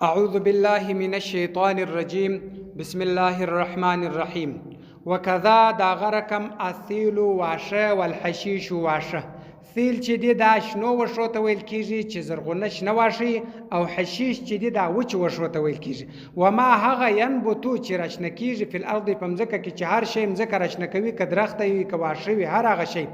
أعوذ بالله من الشيطان الرجيم بسم الله الرحمن الرحيم وکذا دا غرکم الثیل واشه والحشیش واشه. ثیل چې دی دا شنو وښو ته ویل کیږي چې زرغونه شنه واښه، او حشیش چې دی دا وچ وښو ته ویل کیږي. وما هغه ینبتو چې راشنه کیږي فی الارض په مځکه کې، چې هر شی مځکه راشنه کوي، که درخته وي که واښه وي، هر هغه شی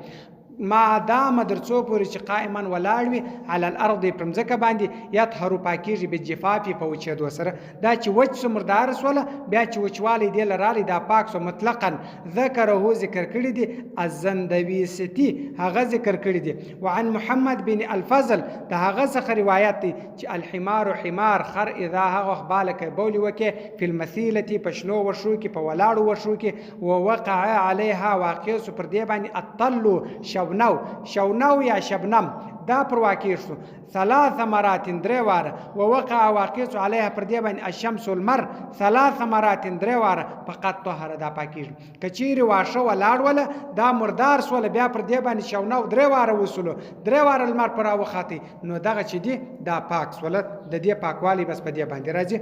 ما دام در څو پورې چې قائما ولاړ وي علی الارض په مځکه باندې، یطهرو پاکیږي بالجفاف په وچېدو سره. دا چې وچ سو مردار سوله، بیا چې وچوالی دې له رالی دا پاک سو مطلقا. ذکره ذکر کړي دي الزندویستی، هغه ذکر کړي دي. وعن محمد بن الفضل د هغه څخه روایت دی چې الحمار حمار خر اذا هغه وخت بالک بولي وکې فی المثیلة په شنو وښو کې، په ولاړو وښو کې، ووقع علیها واقع سو پر دې باندې الطل شونو، شونو یا شبنم دا پر واقع شو ثلاث مرات درې واره، ووقع واقع سو علیها پر دې باندې الشمس لمر ثلاث مرات درې واره، فقط طهر دا پاکیږي. که چیرې واښه ولاړ وله دا مردار سوله، بیا پر دې باندې شونو درې واره وسولو، درې واره لمر پر راوخاتی، نو دغه چې دی دا پاک سوله، د دې پاکوالی بس په دې باندې راځي.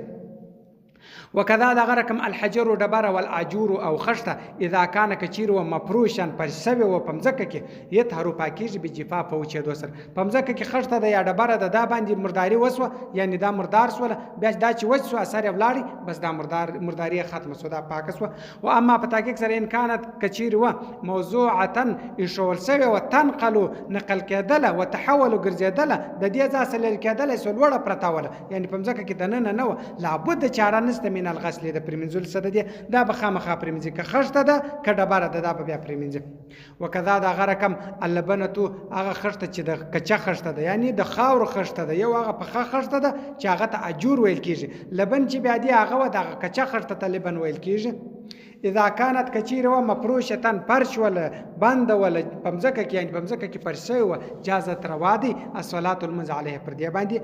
وکذا دغه رقم الحجر ډبره والعجور او خښته اذا کان کچیر و مفروشا پر سوی و په مځکه کې یطهرو پاکیږي بجفاف په وچېدو سره. په مځکه کې خښته ده یا ډبره ده، دا باندې مرداري وسوه، یعنې دا مردار سوله، بیا دا چې وچ سو اثر یې ولاړی، بس دا مرداري یې ختمه سوه، دا پاکه سوه. و اما په تحقیق سره ان کانت کچیر و موضوعة ایښول سوې وه، تنقلو نقل کېدله، وتحولو ګرځېدله، د دې ځای څخه لرې کېدلی سوه، لوړه پرته وله، یعنې په مځکه کې دننه نه وه، لابد چاره نشته من الغسل د پرېمنځلو څخه، د دې دا به خامخا پرېمنځي، که خښته ده که ډبره ده دا به بیا پرېمنځي. وکذا دا هغه رقم اللبنتو هغه خښته چې د کچه خښته ده، یعنې د خاورو خښته ده، یو هغه پخه خښته ده چې هغه ته اجور ویل کیږي، لبن چې بیا دی هغه وه دغه کچه خښته ته لبن ویل کیږي. اذا کانت کچیرې وه مفروشتن فرش وله بنده وله په مځکه کې، یعنې په مځکه کې فرش شوې وه، جازت روا دی الصلاة لمونځ علیه پر دې باندې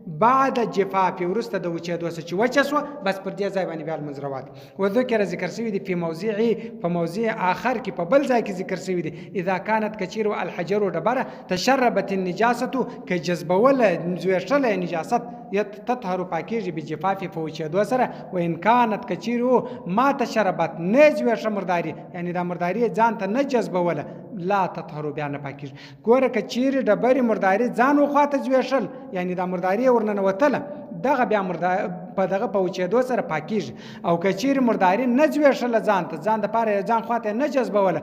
بعد جفاف وروسته د وچېدو څخه چې وچه سوه بس پر دې ځای باندې بیا لمونځ روا دی. وذکر ذکر شوي دي فی موضع په موضع آخر کې په بل ځای کې ذکر شوي دي اذا کانت کچیرې وه الحجر ډبره تشربت النجاسة که جذبوله ځویښله نجاست تطهر پاکیږي بجفاف په وچېدو سره. وان کانت کچیرې وو ما تشربت نه ځویښه مرداري، یعنې دا مرداري یې ځان ته نه جذبوله، لا تطهر بیا نه پاکیږي. ګوره که چیرې ډبرې مرداري ځان وخواته ځویښل، یعنې دا مرداري یې ورننوتله، دغه بیا په دغه په وچېدو سره پاکیږي. او که چیرې مرداري نه ځویښله ځان ته، ځان دپاره یې ځان خواته نه جذبوله،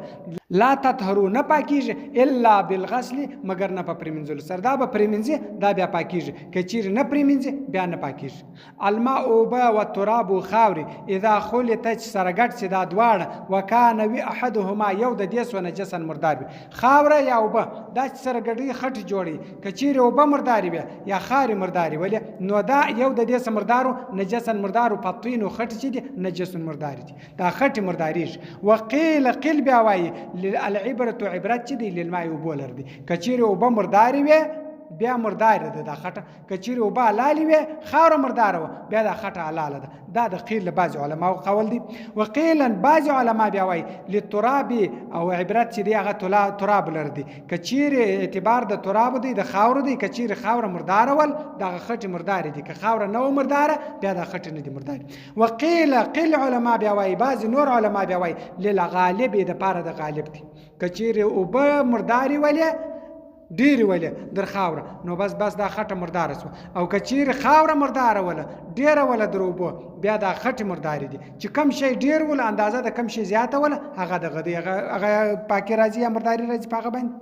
لا تطهرو نه پاکیږي الا بالغسل مګر نه په پرېمنځلو سره. دا به پرېمنځي دا بیا پاکیږي، که چیرې نه پرېمنځي بیا نه پاکیږي. الماء اوبه والتراب خاورې اذا خلط چې سره ګډ سي دا دواړه، وکان وي احدهما یو د دې سو نجسا مردار وي. خاوره یا اوبه دا چې سره ګډوي خټې جوړوي، که چیرې اوبه مردارې وي یا خاورې مردارې ولې، نو دا یو د دې څه مردارو نجسا مردارو، فطینو خټې چې دي نجس مردارې دي، دا خټې مردارېږي. وقیل قیل بیا وایي العبرة عبرت چې دی للماء اوبو لره دی، که چیرې اوبه مردارې وي بیا مردارې ده دا خټه، که چیرې اوبه حلالې وي خاوره مرداره وه بیا دا خټه حلاله ده. دا د قیل له بعضې علماو قول دی. وقیلا بعضې علما بیا وایي للتراب او عبرت چې دی هغه تراب لره دی، که چیرې اعتبار د تراب دی د خاورو دی، که چیرې خاوره مرداره ول دغه خټې مردارې دي، که خاوره نه وه مرداره بیا دا خټې نه دي مردارې. وقیل قیل علما بیا وایي بعضې نور علما بیا وایي للغالب دپاره د غالب دی، که چیرې اوبه مردارې ولې ډېرې ولې در خاوره نو بس بس دا خټه مرداره سوه، او که چیرې خاوره مرداره وله ډېره وله در اوبو بیا دا خټې مردارې دي، چې کم شی ډېر وله اندازه د کم شی زیاته وله هغه دغه دی، هغه پاکي راځي یا مرداري راځي په هغه باندې.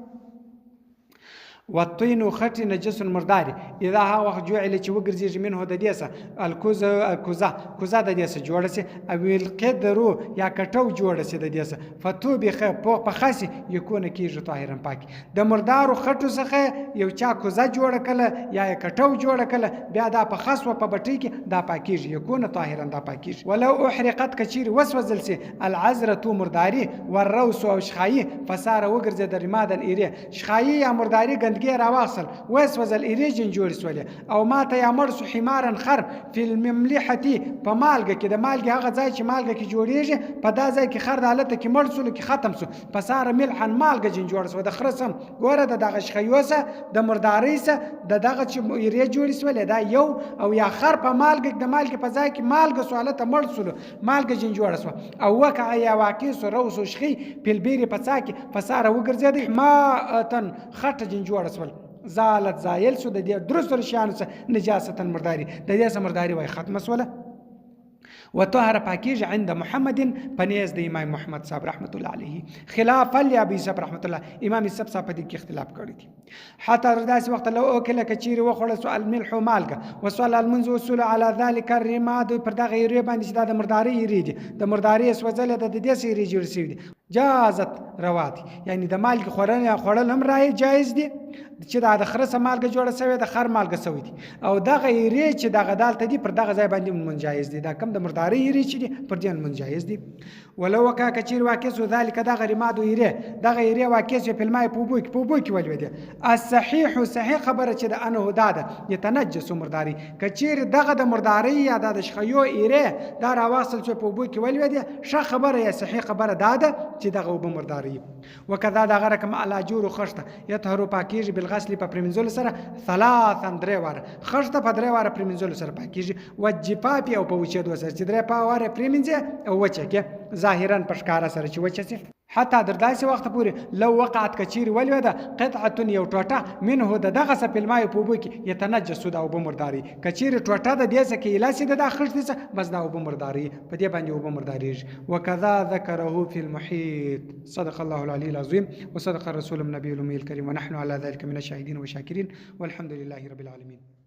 والطین خټې نجس مردارې اذا هغه وخت جعل چې وګرځېږي منه د دې څخه الکوزه کوزه کوزه د دې څخه جوړه سي، او القدر یا کټو جوړه سي د دې څخه، فتوبخ پخه سي یکونه کېږي طاهرا پاکي. د مردارو خټو څخه یو چا کوزه جوړه کړله یا یې کټو جوړه کړله، بیا دا پخه سوه په بټۍ کې دا پاکېږي، یکونه طاهرا دا پاکېږي. ولو احرقت که چیرې وسوځل سي العذرة مرداري والروس او شخایي فصار وګرځېده رمادا ایرې، شخایي یا مرداري ګندګي ګندګي یې راواخیستل ویې سوځل، ایرې جن جوړې سولې او ماته یا مړ سو حمارا خر فی المملحة په مالګه کې، د مالګې هغه ځای چې مالګه کې جوړیږي په دا ځای کې خر د هلته کې مړ سولو کې ختم سو، فصار ملحا مالګه جن جوړه سوه د خره سم ګوره د دغه شخیو سه د مردارۍ سه د دغه چې ایرې جوړې سولې دا یو او یا خر په مالګه کې د مالګې په ځای کې مالګه سو هلته مړ سولو مالګه جن جوړه سوه او وقع یا واقع سو روس شخی پیلبیری په څا کې فصاره وګرځېدی ماء خټه جن جوړه سول زالت زایل سو د دې درو سره شیانو څخه نجاستن مرداري د دې څخه مرداري وای ختمه سوله. وطهر پاکیږي عند محمد په نیز د امام محمد صاحب رحمت الله علیه خلاف ابي صاحب رحمت الله امام صاحب صاحب په دې کې اختلاف کړی دی. حتی تر داسې وخت لو اوکله که چیرې وخوړل سو الملح مالګه وصلی المنځ وصول علی ذلک الرماد پر دغه ایرې باندې چې دا د مردارۍ ایرې دي د مردارۍ سوځلې ده د دې څه ایرې جوړې شوي دي جازت روا دي، یعنی د مالګې خوړل هم رای جایز دي چې دا د خره څخه مالګه جوړه شوې د خر مالګه شوې دي او دغه ایرې چې دغه دالته دي پر دغه ځای باندې لمونځ جایز دي، دا کم د مردارۍ ایرې چې دي پر دې لمونځ جایز دي. ولو وقع که چیرې واقع سو ذلک دغه رمادو ایرې دغه ایرې واقع سوې په الماء په اوبو کې په اوبو کې ولوېدې الصحیح صحیح خبره چې د انه دا ده یتنجس مرداري که چیرې دغه د مردارۍ یا دا د شخیو ایرې دا راواخیستل شوې په اوبو کې ولوېدې ښه خبره یا صحیح خبره دا ده چې دغه اوبه مرداري. وکذا دغه رقم الاجور خښته یطهرو پاکیږي بالغسل په پرېمنځلو سره ثلاثا درې واره خښته په درې واره پرېمنځلو سره پاکیږي والجفاف او په وچېدو سره چې درې واره پرېمنځي او وچه کې ظاهرا په ښکاره سره چې وچه سي. حتی در داسې وخت پورې لو وقعت که چیرې ولوېده قطعة یو ټوټه منه د دغه څه په الماء په اوبو کې یتنجس دا اوبه مرداري که چیرې ټوټه د دې څه کې ایله سي د دا خښتې څه بس دا اوبه مرداري په دې باندې اوبه مردارېږي. وکذا ذکره فی المحیط. صدق الله العلي العظيم وصدق الرسول النبي الأمي الكريم ونحن على ذلك من الشاهدين والشاكرين والحمد لله رب العالمين.